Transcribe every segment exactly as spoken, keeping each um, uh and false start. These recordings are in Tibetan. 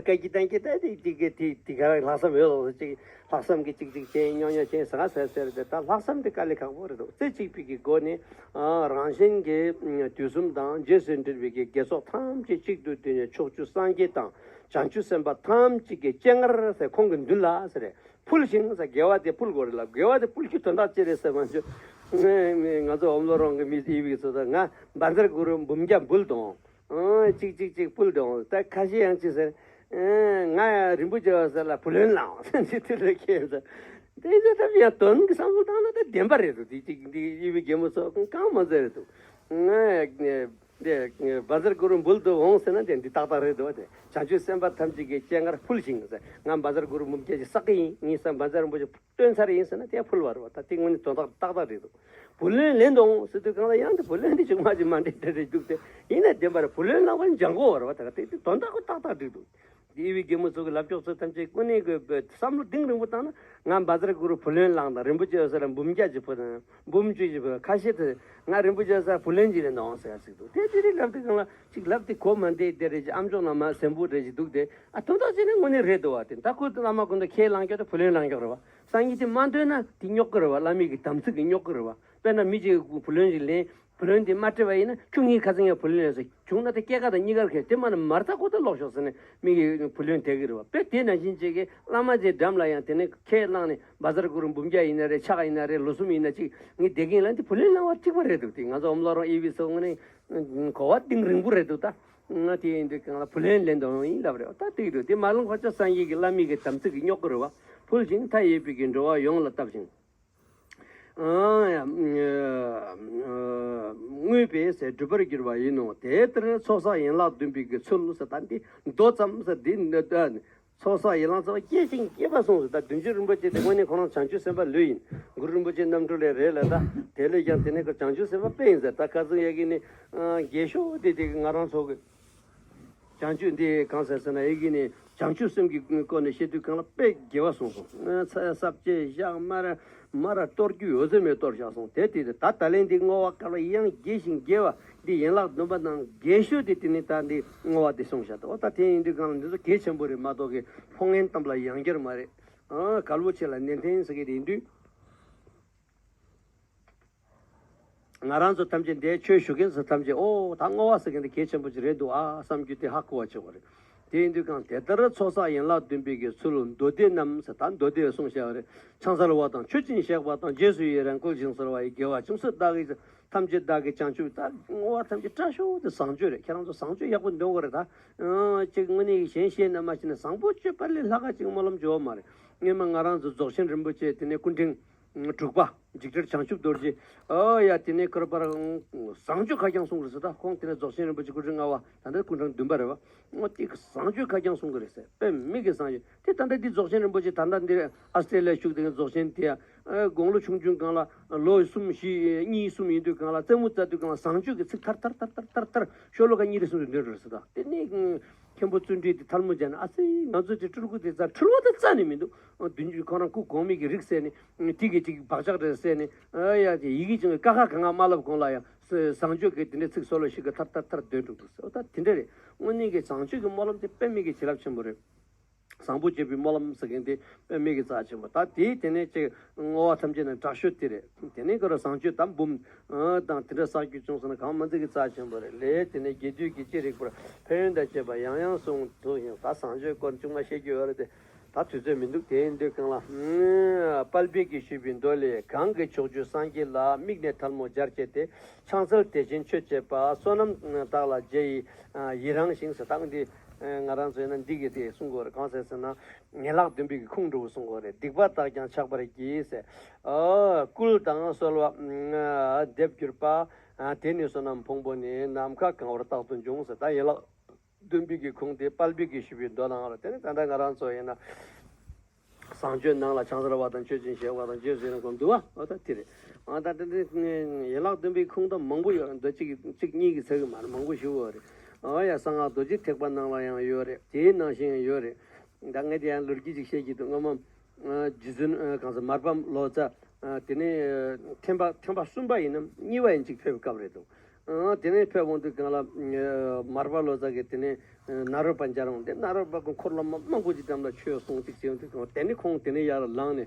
སྐད་ཀྱི་སྟེང་གི་ད་དེ་དེ་གི་དེ་དེ་ག་ལྷག་བསམ་ཡོད་ལོ་ཅིག་ལྷག་བསམ་གི་ཅིག་ཅིག་བྱས་ཉོ་ཉོ་བྱས་ཟ་ཟེར་ཟེར་དེ་ད་ལྷག་བསམ་དེ་དཀའ་ལས་ཁག་པོ་རེད་འདུག་རྩེ་གཅིག་པའི་གི་སྒོ་ནས་ཨ་རང་བཞིན་གྱི་དུས་གསུམ་དང་རྗེས་སུ་འབྲེལ་བའི་གི་དགེ་ཚོགས་ཐམས་ཅད་གཅིག་ཏུ་བསྡུས་ནས་ཕྱོགས་བཅུ་སངས་རྒྱས་དང་བྱང་ཆུབ་སེམས་དཔའ་ཐམས་ཅད་ཀྱི་སྤྱན་སྔར་ཟེར་ཁོང་གི་མདུན་ལ་ཟེར་ཕུལ་ཞིང་ཟེར་དགེ་བ་དེ་ཕུལ་དགོས་རེད་ལ། དགེ་བ་དེ་ཕུལ་རྒྱུ་དོན་དག་ཅི་རེད་ཟེར་མ་བྱུང་། ང་ཚོ་ཨོམ་ལོ་རོང་གི་མི་ཡི་བིག་ཚོ་དང་ང་བཛྲ་གུ་རུ་འབུམ་བརྒྱ་འབུལ་དང་། ཨང་། གཅིག་གཅིག་གཅིག་ཕུལ་དང་། ད་ཁ་ཤས་ཡང་ཅི་ཟེར། ཨང་། ང་ཡང་རིན་པོ་ཆེ་བ་ཟེར་ལ་བུ་ལོན་བླངས་ཟེར་ཅི་དེ་ལ་ཁྱེད་ཟེར། དེ་ཚོ་ཐབས་ཡང་དོན་གྱི་བསམ་བློ་བཏང་ན་ད་བདེན་པ་རེད་འདུག་དེ་གཅིག་འདི་ཡི་བི་རྒན་མོ་ཚོ་གང་མ་ཟེར་རེད་འདུག་ང་ཡང་དེ་བཛྲ་གུ་རུ་འབུལ་དུ་འོང་ཟེར་ན་དེ་འདི་ཏག་ཏག་རེད་འདུག་དེ་བྱང་ཆུབ་སེམས་དཔའ་ཐམས་ཅད་ཀྱི་སྤྱན་སྔར་ཕུལ་ཞིང་ཟེར། ང་བཛྲ་གུ་རུ་འབུམ་བརྒྱ་ཅིག་བསགས་ཀྱི་ཡིན། ཡིན་ཙང་བཛྲ་རིན་པོ་ཆེ་བཏོན་ཚར་ཡིན་ཟེར་ན་དེ་ཕུལ་བ་རེད་བ། ད་དེ་དངོས་གནས་དོན་དག་ཏག་ཏག་རེད་འདུག་བུ་ལོན་ལེན་དང་ཟེར་དུས་གང་ལ་ཡང་དེ་བུ་ལོན་དེ་ཅུང་མ་ཅིག་མ་འདྲེས་འདྲ་རེད་འདུག་དེ་ཡིན་ན་བདེན་པ་རེད། བུ་ལོན་བླངས་པ་ནི་འཇང་གོ་བ་རེད་བ། ད་ག་དེ་དེ་དོན་དག་ཏག་ཏག་འགྲིག་འདུག་དེ་ཨི་བི་རྒན་མོ་ཚོ་གི་ལབ་ཀྱོག་ཚོ་ཐམས་ཅད་དངོས་གནས་ཀྱི་བསམ་བློ་གཏིང་རིང་པོ་བཏང་ན་ང་བཛྲ་གུ་རུ་བུ་ལོན་བླངས་དང་རིན་པོ་ཆེ་ཟེར་ལ་འབུམ་བརྒྱ་ཅིག་ཕུལ་དང་འབུམ་བཅུ་ཅིག་ཕུལ། ཁ་ཤས་དེ་ང་རིན་པོ་ཆེ་ཟེར་བུ་ལོན་ཅིག་ལེན་དང་ཟེར་ཡ་ཟིག་འདུག་དེ་དེ་རིགས་ལབ་དུས་གང་ལ་ཅིག་ལབ་དེ་གོ་མ་འདེད་དེ་རེད་ཅིག་ཨམ་ཅོག་ནང་མ་ཟན་བུ་རེད་ཅིག་འདུག་དེ། ཨ་དོན་དག་ཅིག་ནི་དངོས་གནས་རེད་འདུག་བ། དེ་ད་ཁོ་བླ་མ་ཁོ་ཚོ་ཁས་བླངས་ཀྱོག་དེ་བུ་ལོན་བླངས་ཀྱོག་རེད་བ། སངས་རྒྱས་དེ་མ་འདོད་ན་དེ་རྙོག་གི་རེད་བ། བླ་མའི་གི་དམ་ཚིག་གི་རྙོག་གི་རེད་བ། དཔེར་ན་མི་གཅིག་བུ་ལོན་ཞིག་ལེན། བུ་ལོན་དེ་མ་སྤྲད་པ་ཡིན་ན་ཁྱོད་ངའི་ཁ་སང་ཡང་བུ་ལོན་ལེན་སོང་བྱུང་ན་དེ་སྐྱེད་ཀ་དང་གཉིས་ཀར་ཁེལ། དེ་མ་ན་མར་ད་ཁོ་ད་ལོག་ཤོག་ཟེར་ནས་མི་གི་བུ་ལོན་དེ་གི་རེད་བ། དཔེ་དེ་ནང་བཞིན་བྱེད་ཀྱི་བླ་མ་ཚོའི་འགྲམ་ལ་ཡང་དེ་ནས་ཁས་བླངས་ནས་བཛྲ་གུ་རུ་འབུམ་བརྒྱ་ཡིན་ན་རེད། ཕྱག་ཡིན་ན་རེད། ལོ་གསུམ་ཡིན་ན་གཅིག་ངས་བསྡད་ཀྱིན་ལ་དེ་བུ་ལོན་བླངས་པ་གཅིག་པ་རེད་འདུག་དེ་ང་ཚོ་ཨོམ་ལོ་རོང་ཨི་བི་སོགས་ངོས་ནས་གོ་བ་གཏིང་རིང་པོ་རེད་འདུག་ད་ང་དེ་ཡིན་དུས་གང་ལ་བུ་ལོན་ལེན་དང་ཡིན་ལབ་རེད་བ། ད་དེ་གི་འདུག་དེ་མ་ལོང་ཁ་ཆ་སངས་རྒྱས་ཀྱི་བླ་མའི་གི་དམ་ཚིག་གི་རྙོག་གི་རེད་བ། ཕུལ་ཞིང་མཐའ་ཡས་པའི་གི་འགྲོ་བ་ཡོངས་ལ་བསྟབས་ཤིང་། ཨང་། ཡ། ཨ། བསྔོས་པས་ཟེར་འགྲུབ་པར་འགྱུར་བ་ཡིན་ནོ། དེ་ལྟར་ཚོགས་བསགས་ཡན་ལག་བདུན་པའི་གི་ཚུལ་ཟེར། ད་འདི་མདོ་ཙམ་ཟེར་འདི་འདི་ཚོགས་བསགས་ཡན་ལག་ཚོགས་རྒྱས་ཤིང་རྒྱས་པ་གསུངས་ཟེར། ད་བདུན་ཅུ་རིན་པོ་ཆེ་དེ་དངོས་གནས་ཁོ་རང་བྱང་ཆུབ་སེམས་དཔའ་ལོས་ཡིན། གུ་རུ་རིན་པོ་ཆེ་རྣམ་འཕྲུལ་ལས་རེད་ལ། ད་དེ་ལས་ཀྱང་དེ་ནས་ཁོ་བྱང་ཆུབ་སེམས་དཔའ་དཔེ་ཡིན་ཟེར། ད་ཁ་སང་ཡ་གི་ནི་རྒས་ཤོས་དེ་དེ་ང་རང་ཚོ་གི་བྱང་ཆུབ་འདི་གང་ཟེར་ཟེར་ན་ཡི་གེ་ནས་བྱང་ཆུབ་སེམས་ཀྱི་སྐོར་ནས་བཤད་དུས་གང་ལ་དཔེ་དགེ་བ་གསུངས་སོང་། ཚ་ས་བཅད་བཞག་མ་ར་མ་ར་གཏོར་རྒྱུ་ཡོད་ཚད་མེད་གཏོར་བཞག་སོང་། དེ་དེ་ད་ད་ལན་འདི་བསྔོ་བ་དཀའ་བ་ཡང་རྒྱས་ཤིང་རྒྱས་པ་འདི་ཡན་ལག་བདུན་པ་ནང་རྒྱས་ཤོས་དེ་དེ་ནི་ད་འདི་བསྔོ་བ་དེ་གསུངས་བཞག་འདུག་ད་དེ་ཡིན་དུས་གང་ལ་འདི་ཚོ་གལ་ཆེན་པོ་རེད་མ་གཏོགས་ཀྱི་ཕོ་ངན་གཏམ་ལ་ཡང་བསྐྱར་མ་རེད། ཨ་གལ་པོ་ཆེ་ལ་ནན་ཏན་ཟེར་གི་རེད་འདུག་ང་རང་ཚོ་ཐམས་ཅད་འདིའི་ཆོས་ཞུ་མཁན་ཚོ་ཐམས་ཅད་ཨོ་ད་བསྔོ་བ་ཟེར་མཁན་དེ་གལ་ཆེན་པོ་ཅིག་རེད་འདུག་ཨ་བསམ་རྒྱུ་དེ་ཧ་གོ་བ་བྱེད་དགོས་རེད། དེ་ཡིན་དུས་གང་དེ་ལྟར་ཚོགས་བསགས་ཡན་ལག་བདུན་པའི་གི་ཚུལ་མདོ་སྡེ་རྣམས་ཟེར། ད་མདོ་སྡེ་གསུངས་བཞག་པ་རེད། ཕྱག་འཚལ་བ་དང་མཆོད་ཅིང་གཤེགས་པ་དང་རྗེས་སུ་ཡི་རང་བསྐུལ་ཞིང་གསོལ་བ་ཡི་དགེ་བ་ཅུང་ཟད་བདག་གིས་ཐམས་ཅད་བདག་གིས་བྱང་ཆུབ། ད་བསྔོ་བ་ཐམས་ཅད་སྐྲག་ཤོས་དེ་བཟང་སྤྱོད་རེད། ཁྱེད་རང་ཚོ་བཟང་སྤྱོད་ཡག་པོ་འདོན་དགོས་རེད། ད་ཅིག་དངོས་གནས་གཞན་ཤེས་ན་མ་ཤེས་ན་བཟང་པོ་སྤྱོད་པ་ལས་ལྷག་ག་ཅིག་སྨོན་ལམ་བྱེད་དགོས་མ་རེད། སྔོན་མ་ང་རང་ཚོ་རྫོགས་ཆེན་རིན་པོ་ཆེ་དེ་ནས་སྐུ་ཕྲེང་དྲུག་པ་འཇིགས་བྲལ་བྱང་ཆུབ་རྡོ་རྗེ། ཨོ་ཡ་དེ་ནས་ཁོ་ར་པར་བཟང་སྤྱོད་ཁ་རྐྱང་གསུང་གི་རེད་ཟེར། ད་ཁོང་དེ་ནས་རྫོགས་ཆེན་རིན་པོ་ཆེ་སྐུ་ཕྲེང་ལྔ་པ་ད་ལྟ་སྐུ་ཕྲེང་བདུན་པ་རེད་བ། ཨོ་དེ་གི་བཟང་སྤྱོད་ཁ་རྐྱང་གསུང་གི་རེད་ཟེར། དཔེ་མི་གི་བཟང་སྤྱོད་དེ་ད་ལྟ་འདི་རྫོགས་ཆེན་རིན་པོ་ཆེ་ད་ལྟ་འདི་ཨ་སི་ཏྲེ་ལི་ཡ་བཞུགས་དེ་གི་རྫོགས་ཆེན་དེ་ཨ་དགུང་ལོ་ཆུང་ཆུང་སྒང་ལ་ལོ་གསུམ་བཞི་གཉིས་གསུམ་ཡིན་དུས་སྒང་ལ་རྩེད་མོ་རྩེ་དུས་སྒང་ལ་བཟང་སྤྱོད་ཀྱི་ཚིག་ཐར་ཐར་ཤོ་ལོ་ཀ་གཉིས་རེ་གསུམ་རེ་འདོན་རེད་ཟེར། ད་དེ་ནས་མཁན་པོ་བརྩོན་འགྲུས་དེ་ཐལ་མོ་སྦྱར་ནས་ཨ་ཙི་ང་ཚོ་དེ་སྤྲུལ་སྐུ་དེ་རྩ་འཁྲུལ་བ་དེ་རྩ་ནས་མི་འདུག་བདུན་ཅུ་ཁོ་རང་སྐུ་གོང་མའི་གི་རིགས་བསད་ནས་དེ་གི་ཅིག་བག་ཆགས་རེ་བསད་ནས་ཨ་ཡ་དེ་ཡི་གེ་ཅིག་ཀ་ཁ་ག་ང་མ་ལབ་གོང་ལ་ཡང་བཟང་སྤྱོད་ཀྱི་དེ་འདྲའི་ཚིག་སོ་ལོ་ཞིག་གི་ཐར་ཐར་ཐར་འདོན་འགྲོ་འདུག་ཟེར། ཨོ་ད་དེ་འདྲ་རེད། དངོས་གནས་ཀྱི་བཟང་སྤྱོད་ཀྱི་སྨོན་ལམ་དེ་དཔེ་མི་གི་བྱིན་རླབས་ཆེན་པོ་རེད། བཟང་པོ་སྤྱོད་པའི་སྨོན་ལམ་ཟེར་མཁན་དེ་དཔེ་མི་གི་རྩ་ཆེན་པོ། ད་དེའི་དེ་ནས་ཅིག་བསྔོ་བ་ཐམས་ཅད་ནི་དྲག་ཤོས་དེ་རེད། དེ་ནས་ཁོ་ར་བཟང་སྤྱོད་དམ་འབུམ་དང་དེ་འདྲ་བསགས་རྒྱུ་བྱུང་སོང་ན་གང་མ་འཛིན་གི་རྩ་ཆེན་པོ་རེད། ལས་དེ་ནས་རྒྱས་བསྡུས་ཀྱི་ཅི་རིགས་པར་ཕན་ཡོན་དང་བཅས་པ་ཡང་ཡང་གསུངས་ཐུབ་ཤིང་། ད་བཟང་སྤྱོད་སྐོར་ཅུང་མ་བཤད་རྒྱུ་ཡོད་རེད་དེ། ད་དུས་ཚོད་མི་འདུག་དེ་ཡིན་དུས་གང་ལ། དཔལ་སྦས་ཀྱིས་ཞུས་པའི་མདོ་ལས། གང་གིས་ཕྱོགས་བཅུའི་སངས་རྒྱས་ལ། དམིགས་ནས་ཐལ་མོ་སྦྱར་བྱས་ཏེ། ཕྱག་འཚལ་དེ་བཞིན་མཆོད་བྱེད་པ། བསོད་ནམས་དག་ལ་རྗེས་ཡི་ཡི་རང་ཞིང་ཟེར། ད་འདི་ང་རང་ཚོ་ཡིན་ན་འདི་གི་དེ་གསུང་དགོས་རེད། གང་ཟེར་ཟེར་ན་ཡན་ལག་བདུན་པའི་གི་ཁུངས་འདྲ་བོ་གསུང་དགོས་རེད། སྡིག་པ་དག་ཀྱང་ཆགས་པར་གྱིས་ཟེར། བསྐུལ་དང་གསོལ་བ་འདེབས་གྱུར་པ། དེ་ནི་བསོད་ནམས་ཕུང་པོ་ནི། ནམ་མཁའ་གང་བར་རྟག་ཏུ་འབྱུང་ཟེར། ད་ཡན་ལག་བདུན་པའི་གི་ཁུངས་དེ་དཔལ་སྦས་ཀྱིས་ཞུས་པའི་མདོ་ནང་ལ། དེ་ནི་ད་ལྟ་ང་རང་ཚོ་ཡིན་ན་བཟང་སྤྱོད་ནང་ལ་ཕྱག་འཚལ་བ་དང་མཆོད་ཅིང་གཤེགས་པ་དང་རྗེས་སུ་ཡི་རང་སྐོར་འདུག་བ། འོ་ད་དེ་རེད། ཨ་ད་དེ་ནི་ཡན་ལག་བདུན་པའི་ཁུངས་ད་མང་པོ་ཡོད། འདི་གཅིག་གཅིག་གཉིས་ཀྱི་ཚད་ཀྱི་མ་རེད། མང་པོ་ཞིག་ཡོད་རེད། ཨ་ཡ་གསང་སྔགས་རྡོ་རྗེ་ཐེག་པ་ནང་ལ་ཡང་ཡོད་རེད། དེའི་ནང་བཞིན་ཡང་ཡོད་རེད། ད་ངས་དེ་ཡང་ལོ་རྒྱུས་ཅིག་བཤད་ཀྱི་འདུག་སྔོན་མ་རྗེ་བཙུན་གང་ཟེར་མར་པ་ལོ་ཙཱ་དེ་ནས་ཐེམ་པ་ཐེམ་པ་གསུམ་པ་ཡིན་ནམ་གཉིས་པ་ཡིན་ཅིག་ཕེབས་སྐབས་རེད་འདུག་ཨ་དེ་ནས་ཕེབས་འོང་དུས་སྒང་ལ་ཨ་མར་པ་ལོ་ཙཱ་གིས་དེ་ནས་ཨ་ནཱ་རོ་པ་མཇལ་འོང་དེ། ནཱ་རོ་པ་གིས་འཁོར་སློབ་མ་མང་པོ་ཅིག་འགྲམ་ལ་ཆོས་གསུངས་ཅིག་བྱས་འོང་དུས་སྒང་ལ། དེ་ནས་ཁོང་དེ་ནས་ཡར་ལངས་ནས།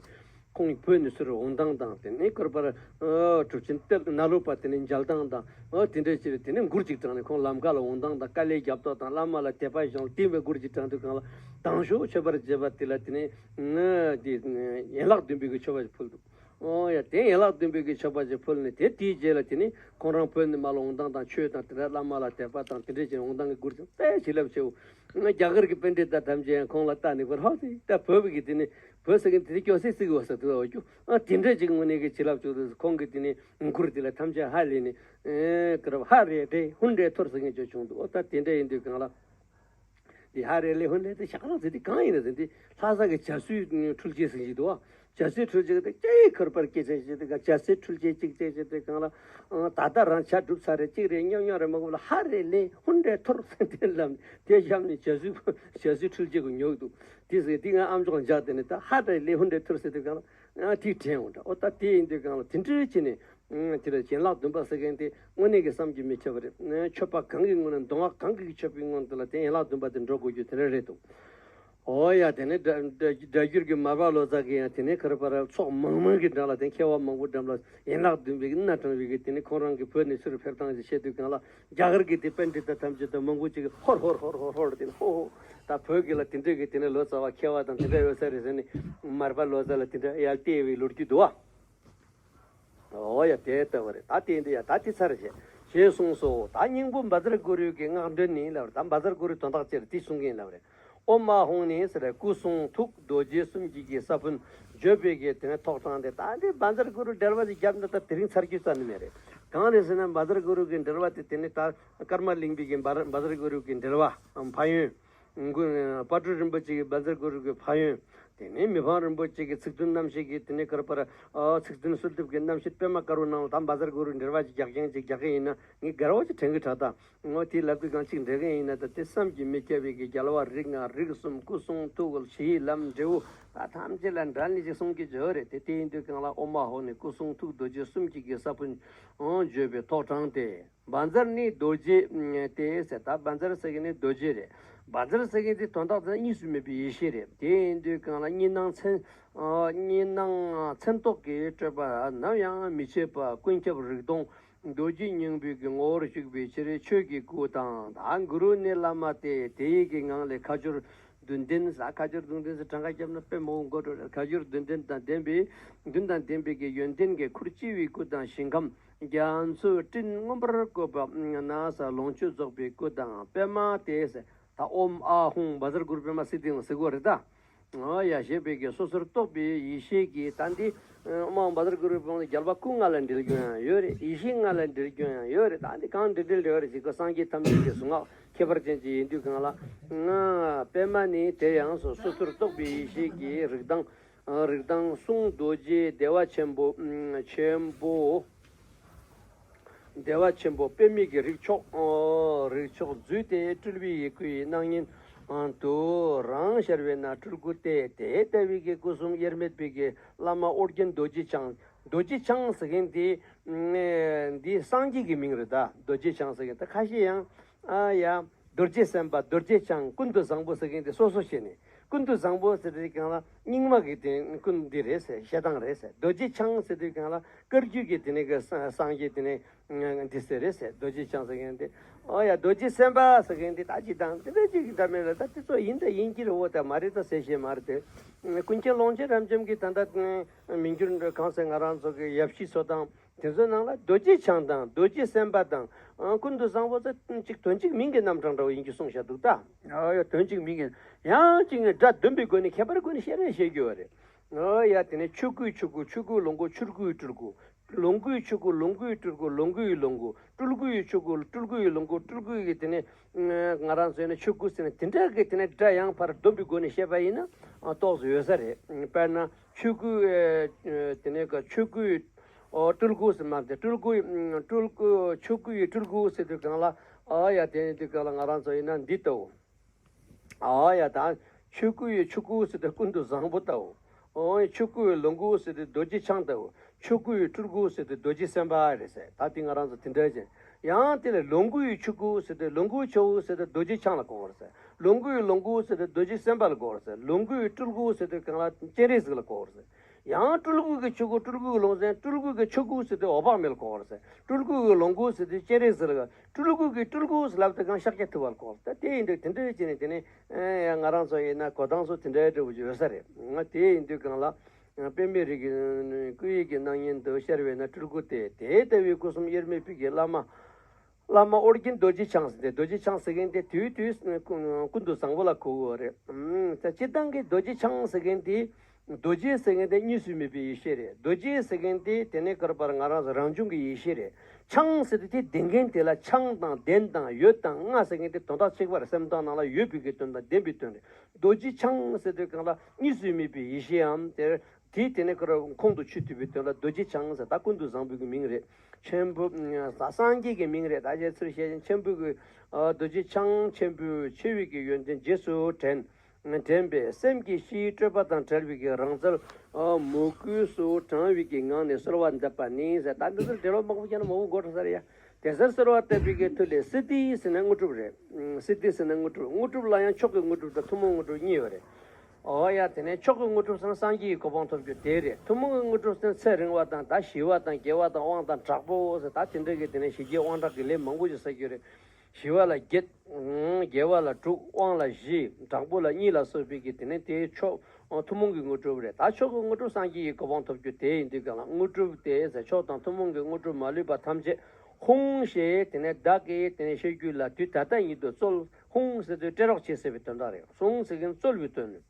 ཁོང་གིས་བོད་ནས་ཚུར་འོང་སྟངས་དང་། དེ་ནས་ཁོ་རང་པར་ཨ་གྲུབ་ཆེན་གཏེར་ནཱ་ལུ་པ་དེ་ནས་མཇལ་སྟངས་དང་། ཨ་དེ་འདྲ་བྱས་ཏེ་དེ་ནས་མགུར་ཅིག་དྲངས་ནས། ཁོང་ལམ་ཁ་ལ་འོང་སྟངས་དང་། དཀའ་ལས་རྒྱབ་སྟངས་དང་། བླ་མ་ལ་དད་པ་བཞག་ལ་བརྟེན་པའི་མགུར་ཅིག་དྲངས་དུས་སྒང་ལ། དང་ཤོས་མཆོད་པར་བརྗོད་པ་དེ་ལ་དེ་ནས་ཨ་དེ་ཡན་ལག་བདུན་པའི་གི་མཆོད་པ་ཞིག་ཕུལ་འདུག། ཨོ་ཡ། དེ་ཡན་ལག་བདུན་པའི་གི་མཆོད་པ་ཞིག་ཕུལ་ནས། དེ་དེའི་རྗེས་ལ་དེ་ནས་ཁོང་རང་བོད་ནས་མར་ལ་འོང་སྟངས་དང་། ཆོས་དང་དེ་འདྲ། བླ་མ་ལ་དད་པ་དང་། དེ་འདྲ་བྱས་འོང་སྟངས་ཀྱི་མགུར་ཅིག་དཔེ་བྱིན་རླབས་ཆེའོ། རྒྱ་གར་གྱི་པཎྜི་ཏ་ཐམས་ཅད་ཡང་ཁོང་ལ་བལྟས་ནས། ཁོ་ཧོ་དེ་ད་བོད་ཀྱི་དེ་ནི་བོད་ཟེར་མཁན་དེ་སྐྱོ་སེ་སེ་གི་བ་ས་དུ་འོ་ཀྱུ། ཨ་དེ་འདྲ་ཅིག་དངོས་གནས་ཀྱི་བྱིན་རླབས་ཅིག་འདུག། ཁོང་གི་དེ་ནི་མགུར་དེ་ལ་ཐམས་ཅད་ཧ་ལས་ནས། ཨེ་ཀ་རབ་ཧ་རེ་རེ་ཧུན་རེ་ཐོར་ཟེར་མཁན་ཅིག་བྱུང་འདུག། འོ་ད་དེ་འདྲ་ཡིན་དུས་སྒང་ལ། དེ་ཧ་རེ་ལེ་ཧུན་རེ་དེ་ཞག་རང་ཟེར་དེ་གང་ཡིན་ན་ཟེར་དེ། ལྷ་ས་གི་བྱ་སུའི་འཕྲུལ་ཆས་ཟེར་གྱི་འདུག་བ། བྱ་སུའི་འཕྲུལ་ཆས་དེ་ཅིག་ཁོ་རང་པར་སྐད་ཆ་བཤད་དུས་སྒང་། བྱ་སུའི་འཕྲུལ་ཆས་ཅིག་ཅིག་བཤད་དུས་སྒང་ལ། ཨང་། ད་ལྟ་རང་བྱ་སྒྲུབ་ཚར་རེ་ཅིག་རེ་ཉོབ་ཉོབ་རེ་མ་གོམས་ལ། ཧ་རེ་ལེ་ཧུན་རེ་ཐོར་ཟེར་དེ་ལབ་ནས། དེ་བཞག་ནས་བྱ་སུའི་བྱ་སུའི་འཕྲུལ་ཆས་གི་ཉོབ་འདུག། དེ་ཟེར་དེ་ང་ཨམ་ཅོག་ལ་འཇགས་དེ་ནས། ད་ཧ་རེ་ལེ་ཧུན་རེ་ཐོར་ཟེར་དུས་སྒང་ལ། ཨ་དེ་དྲན་འོང་འདྲ། འོ་ད་དེ་ཡིན་དུས་སྒང་ལ་དེ་འདྲ་བྱས་ནས། ཨང་། དེ་ལ་ཡན་ལག་བདུན་པ་ཟེར་མཁན་དེ་དངོས་གནས་ཀྱི་བསམ་གྱིས་མི་ཁྱབ་པ་རེད། མཆོད་པ་གང་གི་སྔོན་ན། མདོ་སྔགས་གང་གི་མཆོད་པའི་སྔོན་དུ་ལ་དེ་ཡན་ལག་བདུན་པ་དེ་འགྲོ་དགོས་རྒྱུ་དེ་འདྲ་རེད་འདུག། འོ་ཡ། དེ་ནས་སྒྲ་སྒྲ་སྒྲ་སྒྱུར་གྱི་མར་པ་ལོ་ཙཱ་གིས་ཡང་དེ་ནས་ཁོ་རང་པར་ཚོགས་མང་མང་གི་འགྲམ་ལ། དེ་མཁས་པ་མང་པོ་འགྲམ་ལ་ཡན་ལག་བདུན་པའི་གི་སྣ་དྲངས་པའི་གི། དེ་ནས་ཁོང་རང་གི་བོད་ནས་ཚུར་ཕེབས་སྟངས་ཞིག་བཤད་དུས་སྒང་ལ། རྒྱ་གར་གྱི་དེ་པཎྜི་ཏ་ཐམས་ཅད་དང་མང་པོ་ཅིག་གིས་ཧོར་ཧོར་ཧོར་ཧོར་ཧོར་དེ་ནས་ཧོ་ཧོ། ད་བོད་ཀྱི་ལ་དེ་འདྲ་གི་དེ་ནས་ལོ་ཙཱ་བ་མཁས་པ་དང་དེ་འདྲ་ཡོད་ས་རེད་ཟེར་ནས། མར་པ་ལོ་ཙཱ་ལ་དེ་འདྲ་ཡར་བལྟས་པའི་ལོ་རྒྱུས་འདུག་བ། འོ་ཡ། དེ་ལྟ་བུ་རེད། ད་དེ་འདི་ཡ། ད་དེ་ཚར་བྱས། ཞེས་གསུངས་སོ། ད་སྙིང་པོ་བཛྲ་གུ་རུ་གི་སྔགས་འདོན་ནི་ལབ་རེད། ད་བཛྲ་གུ་རུ་དོན་དག་ཅི་རེད་དེ་གསུང་གི་ཡིན་ལབ་རེད། ཨོཾ་ཨཱཿཧཱུྃ་ནི་ཟེར་རེད། སྐུ་གསུང་ཐུགས་རྡོ་རྗེ་གསུམ་གྱི་གི་ས་བོན་བརྗོད་པའི་གི་དེ་ནས་ཐོག་དྲངས་ཏེ། ད་འདི་བཛྲ་གུ་རུ་འགྲེལ་པ་ཅིག་བརྒྱབ་ན་ད་དེ་རིང་ཚར་རྒྱུ་རྩ་ནས་མེད་རེད། གང་རེད་ཟེར་ན། བཛྲ་གུ་རུ་གི་འགྲེལ་པ་དེ། དེ་ནས་ད་ཀརྨ་གླིང་པའི་གི་བཛྲ་བཛྲ་གུ་རུ་གི་འགྲེལ་པ་ཕན་ཡོན། དཔལ་སྤྲུལ་རིན་པོ་ཆེ་གི་བཛྲ་གུ་རུ་གི་ཕན་ཡོན། དེ་ནས་མི་ཕམ་རིན་པོ་ཆེ་གི་ཚིག་བདུན་རྣམ་བཤད་ཀྱི་དེ་ནས་ཁར་པར། ཨ་ཚིག་བདུན་གསོལ་འདེབས་ཀྱི་རྣམ་བཤད་པད་མ་དཀར་པོ་ནང་ལ། ད་བཛྲ་གུ་རུ་འགྲེལ་པ་ཅིག་རྒྱག་མཁན་ཅིག་རྒྱག་གི་ཡིན་ན། ངས་དགའ་བ་ཅིག་དྲན་གི་དྲག་ད། ངོ་དེ་ལབ་དུས་སྒང་ཅིག་འགྲེལ་མཁན་ཡིན་ན། ད་དེ་བསམ་གྱིས་མི་ཁྱབ་པའི་གི་རྒྱལ་བ་རིགས་ལྔ་རིགས་གསུམ་སྐུ་གསུང་ཐུགས་ཀྱི་ལམ་འབྲས་བུ་ད་ཐམས་ཅད་ལ་འབྲེལ་ནས་ཅིག་གསུང་གི་ཡོད་རེད་དེ། དེ་ཡིན་དུས་སྒང་ལ་ཨོཾ་ཨཱཿཧཱུྃ་ནི་སྐུ་གསུང་ཐུགས་རྡོ་རྗེ་གསུམ་གྱི་གི་ས་བོན་བརྗོད་པའི་ཐོག་དྲངས་ཏེ། བཛྲ་ནི་རྡོ་རྗེ་སྟེ་ཟེར། ད་བཛྲ་ཟེར་མཁན་ནི་རྡོ་རྗེ་རེད། བཛྲ་ཟེར་མཁན་དེ་དོན་དག་དེ་གཉིས་སུ་མེད་པའི་ཡེ་ཤེས་རེད། དེ་ཡིན་དུས་སྒང་ལ་གཉིས་སྣང་མཚན། ཨ་གཉིས་སྣང་མཚན་རྟོག་གི་སྤྲོས་པ་ནམ་ཡང་མི་བྱེད་པ། ཀུན་ཁྱབ་རིག་སྟོང་རྡོ་རྗེ་སྙིང་པོའི་གི་ངོ་བོར་བཞུགས་པའི་ཕྱིར། ཆོས་ཀྱི་སྐུ་དང་ད་གུ་རུ་ནི་བླ་མ་སྟེ། དེ་ཡི་གི་ངང་ལས་ཁ་སྦྱོར་བདུན་ལྡན་ཟེར། ཁ་སྦྱོར་བདུན་ལྡན་ཟེར་གྲངས་ཀ་བརྒྱབ་ན་དཔེ་མང་པོ་འགོར་འགྲོ་རེད། ཁ་སྦྱོར་བདུན་ལྡན་དང་ལྡན་པའི། བདུན་དང་ལྡན་པའི་གི་ཡོན་ཏན་གྱི་ཁུར་ལྕི་བའི་སྐུ་དང་ཞིང་ཁམས་རྒྱ་མཚོའི་སྤྲིན་མངོན་པར་བཀོད་པ་ན་ས་ལོངས་སྤྱོད་རྫོགས་པའི་སྐུ་དང་པདྨ་སྟེ་ཟེར། ད་ཨོཾ་ཨཱཿཧཱུྃ་བཛྲ་གུ་རུ་པདྨ་སིདྡྷི་ཟེར་གོ་རེད་ད། ཨོ་ཡ། ཞེས་པའི་གི་སོ་སོར་རྟོག་པའི་ཡེ་ཤེས་ཀྱི། ད་འདི་ཨོཾ་ཨཱཿཧཱུྃ་བཛྲ་གུ་རུ་པདྨ་རྒྱལ་བ་སྐུ་ལྔ་ལ་འབྲེལ་རྒྱུ་ཡང་ཡོད་རེད། ཡེ་ཤེས་ལྔ་ལ་འབྲེལ་རྒྱུ་ཡང་ཡོད་རེད། ད་འདི་གང་འབྲེལ་འབྲེལ་འབྲེལ་བ་རེད་ཟེར་གོ། སངས་རྒྱས་ཐམས་ཅད་ཀྱི་གཟུངས་སྔགས་ཁྱད་པར་ཅན་ཅིག་ཡིན་དུས་སྒང་ལ། ཨ་པདྨ་ནི་དེ་ཡང་སོ་སོ་སོར་རྟོག་པའི་ཡེ་ཤེས་ཀྱི་རིག་གདངས། ཨ་རིག་གདངས་གསུང་རྡོ་རྗེ་བདེ་བ་ཆེན་པོ། ཨ་ཆེན་པོ། བདེ་བ་ཆེན་པོ་པདྨའི་གི་རིགས་མཆོག། ཨོ་རིགས་མཆོག་རྫུས་ཏེ་སྤྲུལ་པའི་ཡི་གུ་ཡི་སྣང་བརྙན་དུ་རང་ཤར་བས་ན་སྤྲུལ་སྐུ་སྟེ། དེ་ལྟ་བུའི་གི་སྐུ་གསུམ་དབྱེར་མེད་པའི་གི་བླ་མ་ཨོ་རྒྱན་རྡོ་རྗེ་འཆང་། རྡོ་རྗེ་འཆང་ཟེར་མཁན་དེ་འདི་སངས་རྒྱས་ཀྱི་མིང་རེད་ད། རྡོ་རྗེ་འཆང་ཟེར་མཁན་ད། ཁ་ཤས་ཡང་ཨ་ཡ། རྡོ་རྗེ་སེམས་དཔའ། རྡོ་རྗེ་འཆང་། ཀུན་ཏུ་བཟང་པོ་ཟེར་མཁན་དེ་སོ་སོ་བྱས་ནས། ཀུན་ཏུ་བཟང་པོ་ཟེར་དུས་སྒང་ལ་རྙིང་མ་གི་དེ་ཀུན་འདི་རེད་ཟེར། ཞེ་སྡང་རེད་ཟེར། རྡོ་རྗེ་འཆང་ཟེར་དུས་སྒང་ལ་བཀའ་བརྒྱུད་ཀྱི་དེ་ནས་གི་སངས་རྒྱས་དེ་ནས་འདི་ཟེར་རེད་ཟེར། རྡོ་རྗེ་འཆང་ཟེར་མཁན་དེ། ཨོ་ཡ། རྡོ་རྗེ་སེམས་དཔའ་ཟེར་མཁན་དེ་ད་ཅི་དང་དེ་འདྲ་ཅིག་གི་འདྲ་མེད་ལ། ད་དེ་ཚོ་ཡིན་ད་ཡིན་གྱི་རེད། འོ་ད་མ་རེད་ད་ཟེར་བཤད་མ་རེད་དེ། ཀུན་མཁྱེན་ཀློང་ཆེན་རབ་འབྱམས་ཀྱིས་ད་ལྟ་མི་འགྱུར་གང་ཟེར་ང་རང་ཚོ་གི་ཡབ་གཞིས་ཚོ་དང་། དེ་ཚོའི་ནང་ལ་རྡོ་རྗེ་འཆང་དང་རྡོ་རྗེ་སེམས་དཔའ་དང་། ཨ་ཀུན་ཏུ་བཟང་པོ་ཚོ་གཅིག་དོན་གཅིག་མིང་གི་རྣམ་གྲངས་འདྲ་བོ་ཡིན་རྒྱུ་གསུངས་བཞག་འདུག་ད། ཨ་ཡ། དོན་གཅིག་མིང་གི། ཡང་གཅིག་ནས་སྒྲ་བསྡོམས་པའི་སྒོ་ནས་ཁྱད་པར་སྒོ་ནས་བཤད་རེས་བཤད་རྒྱུ་བ་རེད། ཨ་ཡ། དེ་ནས་ཆོས་སྐུའི་ཆོས་སྐུ། ཆོས་སྐུའི་ལོངས་སྐུ། ཆོས་སྐུའི་སྤྲུལ་སྐུ། ལོངས་སྐུའི་ཆོས་སྐུ། ལོངས་སྐུའི་སྤྲུལ་སྐུ། ལོངས་སྐུའི་ལོངས་སྐུ། སྤྲུལ་སྐུའི་ཆོས་སྐུ། སྤྲུལ་སྐུའི་ལོངས་སྐུ། སྤྲུལ་སྐུའི་གི་དེ་ནས་ང་རང་ཚོས་ནི་ཆོས་སྐུ་ཟེར་ནས་དེ་འདྲ་གི་དེ་ནས་སྒྲ་ཡང་ཕར་བསྡོམས་པའི་སྒོ་ནས་བཤད་པ་ཡིན་ན་ཏོག་ཙམ་ཡོད་ས་རེད། དཔེར་ན། ཆོས་སྐུ། ཨེ་དེ་ནས་ཀ་ཆོས་སྐུའི། ཨོ་སྤྲུལ་སྐུ་ཟེར་མ་རེད། སྤྲུལ་སྐུའི། སྤྲུལ་སྐུ། ཆོས་སྐུའི་སྤྲུལ་སྐུ་ཟེར་དུས་སྒང་ལ། ཨ་ཡ། དེ་ཡིན་དུས་སྒང་ལ་ང་རང་ཚོ་ཡིན་ན་འདི་ལྟ་བུ། ཨ་ཡ། ད་ཆོས་སྐུའི་ཆོས་སྐུ་ཟེར་དུས་ཀུན་ཏུ་བཟང་པོ་ལྟ་བུ། ཨོ་ཆོས་སྐུའི་ལོངས་སྐུ་ཟེར་དུས་རྡོ་རྗེ་འཆང་ལྟ་བུ། ཆོས་སྐུའི་སྤྲུལ་སྐུ་ཟེར་དུས་རྡོ་རྗེ་སེམས་དཔའ་རེད་ཟེར། ད་དེ་ང་རང་ཚོ་དེ་འདྲ་བྱས། ཡང་དེ་ལས་ལོངས་སྐུའི་ཆོ་ག་ཟེར་དུས་ལོངས་སྐུའི་ཆོ་ག་ཟེར་དུས་རྡོ་རྗེ་འཆང་ལ་གོ་བར་ཟེར། ལོངས་སྐུའི་ལོངས་སྐུ་ཟེར་དུས་རྡོ་རྗེ་སེམས་དཔའ་ལ་གོ་བར་ཟེར། ལོངས་སྐུའི་སྤྲུལ་སྐུ་ཟེར་དུས་གང་ལ་སྤྱན་རས་གཟིགས་ལ་གོ་བར་ཟེར། ཡང་སྤྲུལ་སྐུ་གི་ཆོ་ག་སྤྲུལ་སྐུ་གི་ལོངས་སྤྱོད། སྤྲུལ་སྐུ་གི་ཆོ་ག་ཟེར་དུས་འོད་དཔག་མེད་ལ་གོ་བར་ཟེར། སྤྲུལ་སྐུ་གི་ལོངས་སྐུ་ཟེར་དུས་སྤྱན་རས་གཟིགས་ལ། སྤྲུལ་སྐུ་གི་སྤྲུལ་སྐུ་ཟེར་ལབ་དུས་གང་ཤཱཀྱ་ཐུབ་པ་ལ་གོ་བར་ཟེར། དེ་ཡིན་དུས་དེ་འདྲ་བྱས་ནས་དེ་ནས་ཡང་ང་རང་ཚོ་ཡིན་ན་གོ་སྟངས་སུ་དེ་འདྲའི་འདྲ་བོ་ཅིག་ཡོད་ས་རེད། ང་དེ་ཡིན་དུས་གང་ལ། པདྨའི་རིགས་ཀྱི་སྐུ་ཡི་གི་སྣང་བརྙན་དུ་ཤར་བས་ན་སྤྲུལ་སྐུ་སྟེ། དེ་ལྟ་བུའི་སྐུ་གསུམ་དབྱེར་མེད་པའི་གི་བླ་མ། བླ་མ་ཨོ་རྒྱན་རྡོ་རྗེ་འཆང་ཟེར་ཏེ། རྡོ་རྗེ་འཆང་ཟེར་མཁན་དེ་དུས་དུས་ཀུན་ཏུ་བཟང་པོ་ལ་གོ་དགོས་རེད། ད་སྤྱིར་བཏང་གི་རྡོ་རྗེ་འཆང་ཟེར་མཁན་དེ། རྡོ་རྗེ་ཟེར་མཁན་དེ་གཉིས་སུ་མེད་པའི་ཡེ་ཤེས་རེད། རྡོ་རྗེ་ཟེར་མཁན་དེ་དེ་ནས་གར་བར་ང་རང་ཚོ་རང་བྱུང་གི་ཡེ་ཤེས་རེད། འཆང་ཟེར་དུས་དེ་ལྡན་མཁན་དེ་ལ་འཆང་དང་ལྡན་དང་ཡོད་དང་ལྔ་ཟེར་མཁན་དེ་དོན་དག་གཅིག་པ་རེད། སེམས་དང་ནང་ལ་ཡོད་པའི་གི་དོན་དང་ལྡན་པའི་དོན་རེད། རྡོ་རྗེ་འཆང་ཟེར་དུས་གང་ལ་གཉིས་སུ་མེད་པའི་ཡེ་ཤེས་འམ་དེར། དེའི་དེ་ནས་ཁོ་རང་ཁོང་དུ་ཆུད་ཐུབ་པའི་དོན་ལ་རྡོ་རྗེ་འཆང་ཟེར། ད་ཀུན་ཏུ་བཟང་པོའི་གི་མིང་རེད། ཆེན་པོ། སངས་རྒྱས་ཀྱི་མིང་རེད། ད་ཅིའི་ཕྱིར་ཞེ་ན་ཆེན་པོའི་གི་རྡོ་རྗེ་འཆང་ཆེན་པོའི་ཆེ་བའི་གི་ཡོན་ཏན་རྗེས་སུ་དྲན། དྲན་པས་སེམས་ཀྱི་གཤིས་སྤྲོས་པ་དང་བྲལ་བའི་གི་རང་རྩལ། མོས་གུས་སུ་དྲང་བའི་གི་ངང་ནས་གསོལ་བ་འདེབས་པ་ནི་ཟེར། ད་འདི་ཚོར་འགྲེལ་བ་མང་པོ་བརྒྱབ་ན་མང་པོ་འགོར་འགྲོ་ས་རེད་ཡ། དེ་ལྟར་གསོལ་བ་བཏབ་པའི་གི་མཐུ་ལས་སིདྡྷི་ཟེར་ན་དངོས་གྲུབ་རེད། སིདྡྷི་ཟེར་ན་དངོས་གྲུབ། དངོས་གྲུབ་ལ་ཡང་མཆོག་གི་དངོས་གྲུབ་དང་ཐུན་མོང་དངོས་གྲུབ་གཉིས་ཡོད་རེད། འོ་ཡ། དེ་ནས་མཆོག་གི་དངོས་གྲུབ་ཟེར་ན་སངས་རྒྱས་ཀྱི་གོ་འཕང་ཐོབ་རྒྱུ་དེ་རེད། ཐུན་མོང་གི་དངོས་གྲུབ་ཟེར་ན་ཚེ་རིང་བ་དང་ད་ཞི་བ་དང་དགེ་བ་དང་དབང་དང་དྲག་པོ་ཟེར་ད་དེ་འདྲ་གི་དེ་ནས་ཞི་རྒྱས་དབང་དྲག་གི་ལས་མང་པོ་ཞིག་བསགས་རྒྱུ་རེད། ཞི་བ་ལ་བརྒྱད། དགེ་བ་ལ་དྲུག་དབང་ལ་བཞི། དྲག་པོ་ལ་གཉིས་ལ་སོགས་པའི་གི་དེ་ནས་དེའི་མཆོག་ཐུན་མོང་གི་དངོས་གྲུབ་རེད། ད་མཆོག་གི་དངོས་གྲུབ་སངས་རྒྱས་ཀྱི་གོ་འཕང་ཐོབ་རྒྱུ་དེ་ཡིན་དུས་གང་ལ་དངོས་གྲུབ་དེ་ཟེར་མཆོག་དང་ཐུན་མོང་གི་དངོས་གྲུབ་མ་ལུས་པ་ཐམས་ཅད་ཧཱུྃ་ཞེས་དེ་ནས་བདག་གིས་དེ་ནས་ཤོད་རྒྱུ་ལ་དུས་ད་ལྟ་ཉིད་དུ་སྩོལ། ཧཱུྃ་ཟེར་དུས་སྤྲད་རོགས་བྱེད་ཟེར་བའི་དོན་དག་རེད། ཧཱུྃ་ཟེར་མཁན་སྩོལ་བའི་དོན།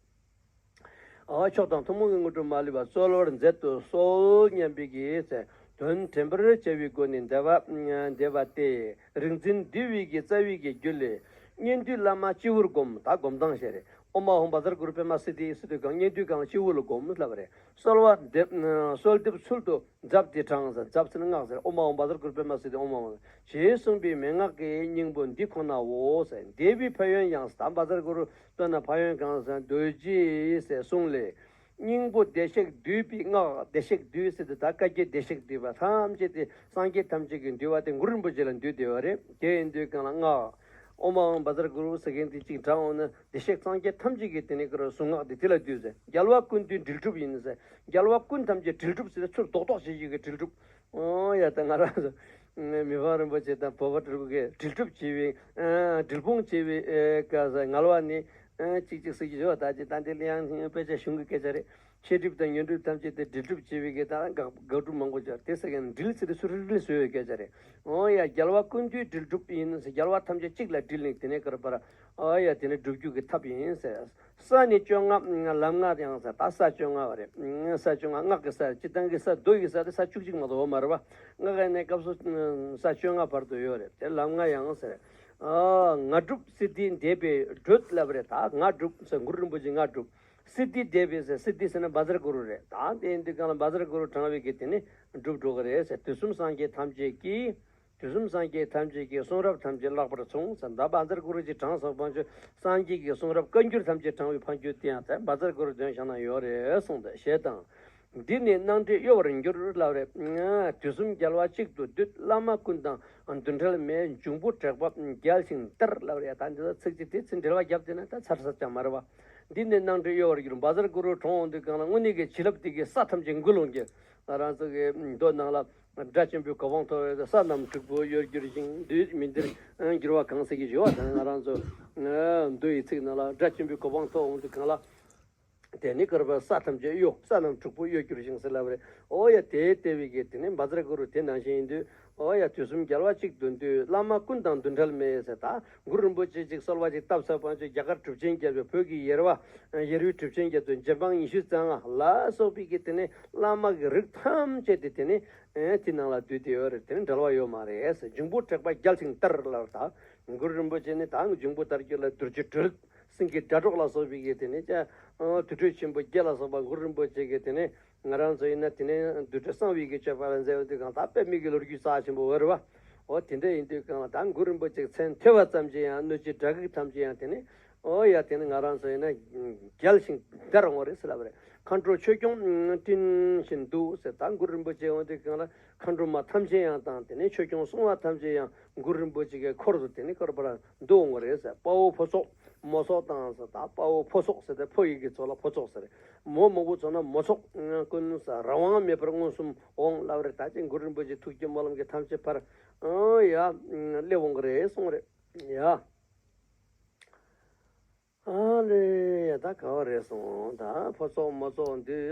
ཨ་མཆོག་དང་ཐུན་མོང་གི་དངོས་གྲུབ་མ་ལུས་པ་སྩོལ་བར་མཛད་དུ་གསོལ་སྙམ་པའི་གི་ཟེར་དོན་དྲན་པར་བྱ་བའི་སྒོ་ནས་འདེབས་པ་འདེབས་པ་སྟེ། རིག་འཛིན་འདུས་པའི་གི་རྩ་བའི་གི་རྒྱུད་ལས། བསྙེན་སྡུད་བླ་མ་སྤྱི་བོར་བསྒོམ། ད་སྒོམ་སྟངས་བཤད་རེད། ཨོཾ་ཨཱཿཧཱུྃ་བཛྲ་གུ་རུ་པདྨ་སིདྡྷི་ཟེར་དུས་གང་བསྙེན་སྡུད་གང་ལ་སྤྱི་བོ་ལ་བསྒོམ་ལབ་པ་རེད། གསོལ་བ་འདེབས། གསོལ་འདེབས་ཚུལ་དུ། ཛབ་སྟེ་དྲང་ཟེར། ཛབ་ཟེར་ན་སྔགས་ཟེར། ཨོཾ་ཨཱཿཧཱུྃ་བཛྲ་གུ་རུ་པདྨ་སིདྡྷི་ཨོཾ་ཨཱཿཧཱུྃ། ཞེས་གསུངས་པའི་མན་ངག་གི་སྙིང་པོ་འདི་ཁོ་ནའོ་ཟེར། འདེབས་པའི་ཕན་ཡོན་ཡང་ཟེར། ད་བཛྲ་གུ་རུ་བཏོན་ན་ཕན་ཡོན་གང་ཟེར་ན་འདོད་སྦྱིན་ཟེར་གསུངས་ལས། སྙིང་པོ་བདེ་གཤེགས་འདུས་པའི་སྔགས། བདེ་གཤེགས་འདུས་ཟེར་དུས་ད་བཀའ་བརྒྱད་བདེ་གཤེགས་འདུས་པ་ཐམས་ཅད་དེ་སངས་རྒྱས་ཐམས་ཅད་ཀྱིས་འདུས་པ་དེ་གུ་རུ་རིན་པོ་ཆེ་ལ་འདུས་བསྡད་པ་རེད། དེ་ཡིན་དུས་གང་ལ་སྔགས། ཨོཾ་ཨཱཿཧཱུྃ་བཛྲ་གུ་རུ་ཟེར་མཁན་དེ་གཅིག་དྲངས་འོང་ན། བདེ་གཤེགས་སངས་རྒྱས་ཐམས་ཅད་ཀྱི་དེ་ནས་ཀྱི་གཟུངས་སྔགས་འདི་དེ་ལ་འདུས་ཟེར། རྒྱལ་བ་ཀུན་འདུས་དྲིལ་སྒྲུབ་ཡིན་ཟེར། རྒྱལ་བ་ཀུན་ཐམས་ཅད་དྲིལ་སྒྲུབ་ཟེར་ཚུར་རྡོག་རྡོག་བྱེད་ཀྱི་གི་དྲིལ་སྒྲུབ། ཨོ་ཡ། ད་ང་རང་ཚོ་མི་ཕམ་རིན་པོ་ཆེ་དང་བོད་པ་སྤྲུལ་སྐུ་གིས་དྲིལ་སྒྲུབ་བྱེད་པའི། ཨ། དྲིལ་ཕུང་བྱེད་པའི། ཨེ། སྐབས་སུ་ངལ་བ་ནི། ཨ། གཅིག་གཅིག་ཟེར་གྱི་ཡོད། ད་ཅི་ད་འདི་གླེང་ཡང་དཔེ་ཆ་གཞུང་གི་སྐད་ཆ་རེད། ཤེས་སྒྲིབ་དང་ཉོན་སྒྲིབ་ཐམས་ཅད་དེ་དྲིལ་སྒྲུབ་བྱེད་པའི་གི་ད་དགག་དགག་སྒྲུབ་མང་པོ་སྦྱར་དེ་ཟེར་མཁན་དྲིལ་ཟེར་དུས་ཚུར་རིལ་རིལ་བཟོ་བའི་སྐད་ཆ་རེད། ཨོ་ཡ། རྒྱལ་བ་ཀུན་འདུས་དྲིལ་སྒྲུབ་ཡིན་ཟེར། རྒྱལ་བ་ཐམས་ཅད་གཅིག་ལ་དྲིལ་ནས་དེ་ནས་ཀར་པར། ཨོ་ཡ། དེ་ནས་སྒྲུབ་རྒྱུ་གི་ཐབས་ཡིན་ཟེར། ས་ནི་བཅོ་ལྔ་ལམ་ལྔ་ཡང་ཟེར། ད་ས་བཅོ་ལྔ་བ་རེད། ས་བཅོ་ལྔ། སྔགས་ཀྱི་ས། སྤྱིར་བཏང་གི་ས་རྡོ་ཡི་ས་དེ་ས་བཅུ་གཅིག་མ་གཏོགས་ཡོད་མ་རེད་པ། སྔགས་ཀྱི་གནས་སྐབས་སུ་ས་བཅོ་ལྔ་བར་དུ་ཡོད་རེད། དེ་ལམ་ལྔ་ཡང་ཟེར། ཨ། ང་སྒྲུབ་སིདྡྷི་འདེབས་པའི་འགྲོས་ལབ་རེད། ད་ང་སྒྲུབ་ཟེར་གུ་རུ་རིན་པོ་ཆེ་ང་སྒྲུབ། སིདྡྷི་འདེབས་པའི་ཟེར། སིདྡྷི་ཟེར་ན་བཛྲ་གུ་རུ་རེད། ད་དེ་ཡིན་དུས་གང་ལ་བཛྲ་གུ་རུ་དྲངས་པའི་གི་དེ་ནི་སྒྲུབ་འགྲོ་གི་རེད་ཟེར། དུས་གསུམ་སངས་རྒྱས་ཐམས་ཅད་ཀྱིས། དུས་གསུམ་སངས་རྒྱས་ཐམས་ཅད་ཀྱི་གསུང་རབ་ཐམས་ཅད་བཀླག་པར་མཚུངས་ཟེར། ད་བཛྲ་གུ་རུ་ཅིག་དྲངས་སོང་བ་ཅོ་སངས་རྒྱས་ཀྱི་གསུང་རབ་བཀའ་འགྱུར་ཐམས་ཅད་དྲངས་པའི་ཕན་རྒྱུ་དེ་ཡང་ད་བཛྲ་གུ་རུ་འདོན་བཞག་ན་ཡོད་རེད་གསུངས་ཏེ་ཞེས་དང་། འདི་ནི་སྣང་འགྲོས་གཡོ་བར་འགྱུར་ལབ་རེད། དུས་གསུམ་རྒྱལ་བ་གཅིག་ཏུ་འདུས། བླ་མ་ཀུན་དང་འདུ་འབྲལ་མེད། འབྱུང་པོ་དྲེགས་པ་རྒྱལ་ཞིང་སྟེར་ལབ་རེད། ད་འདི་ལ་ཚིག་གཅིག་དེ་ཚིག་འགྲེལ་བ་བརྒྱབ་དེ་ན་ད་ཚར་ས་ཅང་མ་རེད་བ། འདི་ནི་སྣང་འགྲོས་གཡོ་བར་འགྱུར། བཛྲ་གུ་རུ་དྲངས་འོང་དུས་གང་ལ་དངོས་གནས་ཀྱི་བྱིན་རླབས་དེ་གིས་ས་ཐམས་ཅད་འགུལ་འོང་གི། ང་རང་ཚོ་གི་མདོ་ནང་ལ། སྒྲ་ཆེན་པོའི་གོ་འཕང་ཐོབ་པས་ས་རྣམས་དྲུག་པོ་གཡོ་འགྱུར་ཞིང་། འདུས་མི་འདིར་འགྱུར་བ་གང་ཟེར་གྱི་ཡོད་པ་དང་། ང་རང་ཚོ་མདོ་ཡི་ཚིག་ནང་ལ་སྒྲ་ཆེན་པོའི་གོ་འཕང་ཐོབ་འོང་དུས་གང་ལ། དེ་ནི་གར་པ་ས་ཐམས་ཅད་གཡོ། ས་རྣམས་དྲུག་པོ་གཡོ་འགྱུར་ཞིང་ཟེར་ལབ་རེད། ཨོ་ཡ། དེ་ལྟ་བུའི་གི་དེ་ནི་བཛྲ་གུ་རུ་དེ་ནང་བཞིན་ཡིན་དུས། ཨོ་ཡ། དུས་གསུམ་རྒྱལ་བ་གཅིག་ཏུ་འདུས། བླ་མ་ཀུན་དང་འདུ་འབྲལ་མེད་ཟེར། ད་གུ་རུ་རིན་པོ་ཆེ་གཅིག་གསོལ་བ་གཅིག་བཏབ་ཚར་བ་ཅོ་རྒྱ་གར་གྲུབ་ཆེན་རྒྱལ་པོའི་བོད་ཀྱི་ཡེར་པ། ཡེར་པའི་གྲུབ་ཆེན་རྒྱལ་པོའི་རྗེ་འབངས་ཉི་ཤུ་རྩ་ལྔ་ལ་སོགས་པའི་གི་དེ་ནི་བླ་མ་གི་རིགས་ཐམས་ཅད་དེ་དེ་ནི། ཨེ། དེ་ནང་ལ་འདུས་ཏེ་ཡོད་རེད། དེ་ནི་འབྲལ་བ་ཡོད་མ་རེད་ཟེར། འབྱུང་པོ་དྲེགས་པ་རྒྱལ་ཞིང་སྟེར་ལབ། ད་གུ་རུ་རིན་པོ་ཆེ་ནི་ད་འབྱུང་པོ་དར་རྒྱས་ལ་རྡོ་རྗེ་སྒྲོལ། སེང་གེ་སྒྲ་སྒྲོགས་ལ་སོགས་པའི་གི་དེ་ནི་ཅ། དུར་ཁྲོད་ཆེན་པོ་བརྒྱད་ལ་སོགས་པ་གུ་རུ་རིན་པོ་ཆེ་གི་དེ་ནི་ང་རང་ཚོ་ཡིན་ན་དེ་ནི་དུར་ཁྲོད་གསང་བའི་གི་སྤྱོད་པ་ལ་མཛད་པ་དེ་གང་ད་དཔེ་མི་གི་ལོ་རྒྱུས་རྩ་ཆེན་པོ་ཡོད་རེད་བ། འོ་དེ་འདྲ་ཡིན་དུས་གང་ལ་ད་གུ་རུ་རིན་པོ་ཆེ་མཚན་ཐོས་པ་ཙམ་གྱིས་ཡང་གནོད་བྱེད་དགྲ་བགེགས་ཐམས་ཅད་ཡང་དེ་ནི། ཨོ་ཡ། དེ་ནི་ང་རང་ཚོ་ཡིན་ན་རྒྱལ་ཞིང་བདེར་འོང་བ་རེད་ཟེར་ལབ་པ་རེད། མཁའ་འགྲོ་ཆོས་སྐྱོང་སྤྲིན་བཞིན་འདུ་ཟེར། ད་གུ་རུ་རིན་པོ་ཆེ་འོང་དུས་སྒང་ལ་མཁའ་འགྲོ་མ་ཐམས་ཅད་ཡང་དང་དེ་ནས་ཆོས་སྐྱོང་སྲུང་བ་ཐམས་ཅད་ཡང་གུ་རུ་རིན་པོ་ཆེ་གི་འཁོར་དུ་དེ་ནས་བསྐོར་བར་འདུ་འོང་བ་རེད་ཟེར། དཔའ་བོ་ཕོ་ཚོགས་མོ་ཚོགས་དང་ཟེར། ད་དཔའ་བོ་ཕོ་ཚོགས་ཟེར་ཏེ་ཕོ་ཡི་གེ་ཚོགས་ལ་ཕོ་ཚོགས་ཟེར། མོ་མང་པོ་ཚོགས་ན་མོ་ཚོགས་ཀུན་ཟེར། རང་དབང་མེད་པར་མངོན་སུམ་འོང་ལབ་རེད། ད་ཅི་གུ་རུ་རིན་པོ་ཆེ་ཐུགས་ཀྱི་སྨོན་ལམ་གྱི་ཐམས་ཅད་ཕར་ཨང་ཡ་སླེབས་འོང་གི་རེད་གསུངས་རེད་ཡ། ཨ་ལེ་ཡ། ད་ག་བ་རེད་སོང་། ད་ཕོ་ཚོགས་མོ་ཚོགས་འདུས་